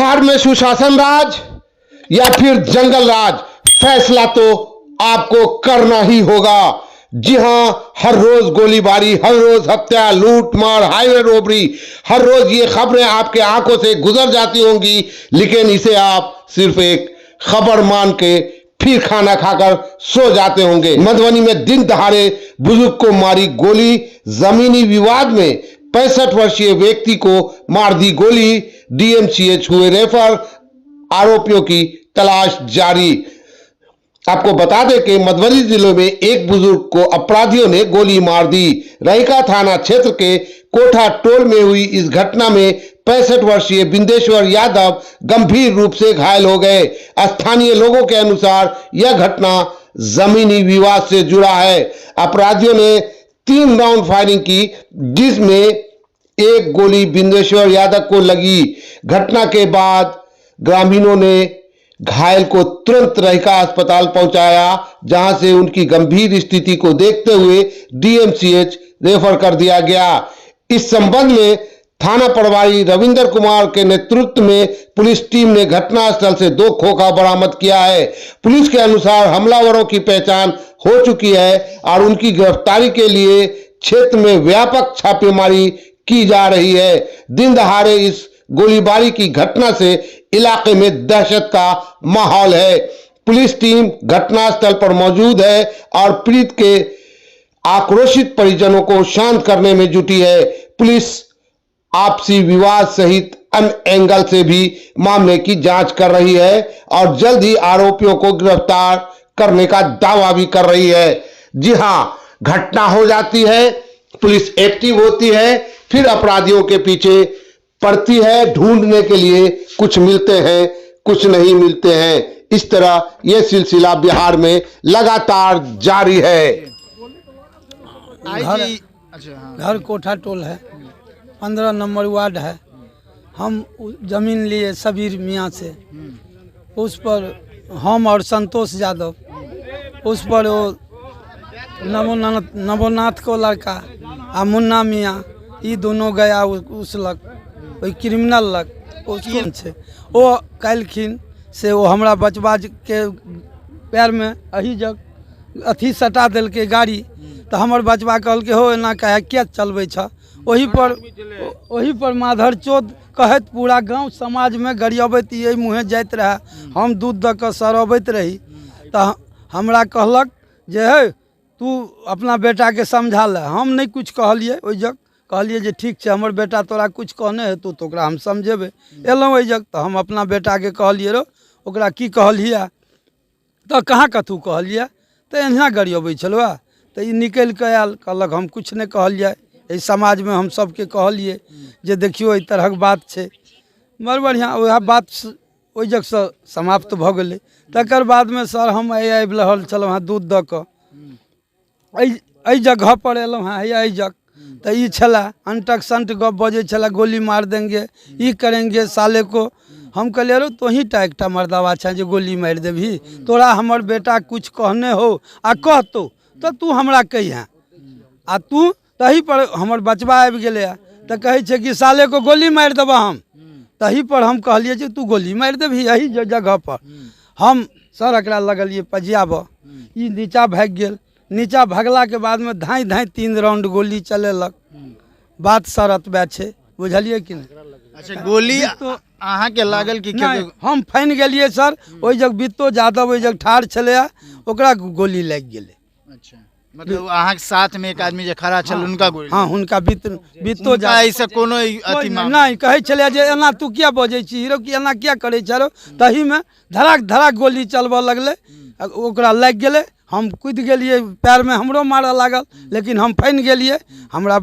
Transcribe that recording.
बिहार में सुशासन राज या फिर जंगल राज, फैसला तो आपको करना ही होगा। जी हां, हर रोज गोलीबारी, हर रोज हत्या, लूट मार, हाईवे रोबरी, हर रोज ये खबरें आपके आंखों से गुजर जाती होंगी, लेकिन इसे आप सिर्फ एक खबर मान के फिर खाना खाकर सो जाते होंगे। मधुबनी में दिन दहाड़े बुजुर्ग को मारी गोली, जमीनी विवाद में 65 वर्षीय व्यक्ति को मार दी गोली, डीएमसीएच हुए रेफर, आरोपियों की तलाश जारी। आपको बता दें कि मधुबनी जिले में एक बुजुर्ग को अपराधियों ने गोली मार दी। रहिका थाना क्षेत्र के कोठा टोल में हुई इस घटना में 65 वर्षीय बिंदेश्वर यादव गंभीर रूप से घायल हो गए। स्थानीय लोगों के अनुसार यह घटना जमीनी विवाद से जुड़ा है। अपराधियों ने 3 राउंड फायरिंग की, जिसमें एक गोली बिंदेश्वर यादव को लगी। घटना के बाद ग्रामीणों ने घायल को तुरंत रहिका अस्पताल पहुंचाया, जहां से उनकी गंभीर स्थिति को देखते हुए डीएमसीएच रेफर कर दिया गया। इस संबंध में थाना प्रभारी रविंद्र कुमार के नेतृत्व में पुलिस टीम ने घटनास्थल से 2 खोखा बरामद किया है। पुलिस के अनुसार हमलावरों की पहचान हो चुकी है और उनकी गिरफ्तारी के लिए क्षेत्र में व्यापक छापेमारी की जा रही है। दिन दहाड़े इस गोलीबारी की घटना से इलाके में दहशत का माहौल है। पुलिस टीम घटनास्थल पर मौजूद है और पीड़ित के आक्रोशित परिजनों को शांत करने में जुटी है। पुलिस आपसी विवाद सहित अन्य एंगल से भी मामले की जांच कर रही है और जल्द ही आरोपियों को गिरफ्तार करने का दावा भी कर रही है। जी हां, घटना हो जाती है, पुलिस एक्टिव होती है, फिर अपराधियों के पीछे पड़ती है ढूंढने के लिए, कुछ मिलते हैं कुछ नहीं मिलते हैं। इस तरह यह सिलसिला बिहार में लगातार जारी है। घर अच्छा, हाँ। घर कोठा टोल है, 15 नंबर वार्ड है। हम जमीन लिए सबीर मियाँ से, उस पर हम और संतोष यादव, उस पर वो नवोनाथ, नवोनाथ को लड़का आ मुन्ना मियाँ, ई दोनों गया उस लग, ओहि क्रिमिनल लग। उसको छै ओ कलखिन से ओ हमरा बचबा के पैरमे एही जग अथी सटा देलकै गाड़ी, तऽ हमर बचबा कहलकै हो एना काहे किया चलबै छह। ओही पर माधर चोद कहैत पूरा गाँव समाजमे गरियबैत एहि मुँहे जाइत रहए। हम दूध दऽ कऽ सरबैत रही तऽ हमरा कहलक जे हे तू अपना बेटाके समझा ले। हम नहि किछु कहलियै, ओहि जग कहलियै जे ठीक छै, हमर बेटा तोरा किछु कहने हेतौ तऽ ओकरा हम समझेबै। एलहुँ एहि जग तऽ हम अपना बेटाके कहलियै रौ ओकरा की कहलियै, तऽ कहाँ कथू कहलियै, तऽ एहिना गरियबै छलहुँ। तऽ ई निकलि कऽ आयल, कहलक हम किछु नहि कहलियै, एहि समाजमे हम सबके कहलियै जे देखियौ एहि तरहक बात छै। बड़ बढ़िआँ वएह बात ओहि जगसँ समाप्त भऽ गेलै। तकर बादमे सर हम एहि आबि रहल छलहुँ हेँ दूध दऽ कऽ, एहि जगहपर एलहुँ हेँ, हैया एहि जग तऽ ई छलए अंटक संट गप बजै छलए, गोली मार देंगे, ई करेंगे साले को। हम कहलियै रौ तोही टा एकटा मर्दाबा छेँ जे गोली मारि देबही, तोरा हमर बेटा किछु कहने हो आ कहतौ तऽ तू हमरा कहिहेँ। आ तू तही पर हमर बचबा आबि गेलैए तऽ कहै छै कि साले को गोली मारि देबऽ हम। तही पर हम कहलियै जे तू गोली मारि देबही एही जगहपर। हम सर एकरा लगलियै पजियाबऽ, ई नीचा भागि गेल। नीचा भगलाके बादमे धाँइ धाँइ 3 राउंड गोली चलेलक। बात सर एतबे छै, बुझलियै कि नहि। अच्छा, गोली अहाँके लागल कि नहि, हम फानि गेलियै सर। ओहि जग बित्तो यादव ओहि जग ठाढ़ छलैए, ओकरा गोली लागि गेलै। अच्छा, मतलब अहाँके साथ में एक आदमी जे खड़ा छल हुनका गोली? हाँ, हुनका बित्तो हुनका यादव। एहिसँ कोनो अथी मामला नहि कहै छलै जे एना तू किया बजै छी हीरो, कि एना किया करै छह रौ। तहीमे धड़ाक धड़ाक गोली चलबऽ लगलै, ओकरा लागि गेलै। हम कुदि गेलियै, पैरमे हमरो मारऽ लागल, लेकिन हम फानि गेलियै। हमरा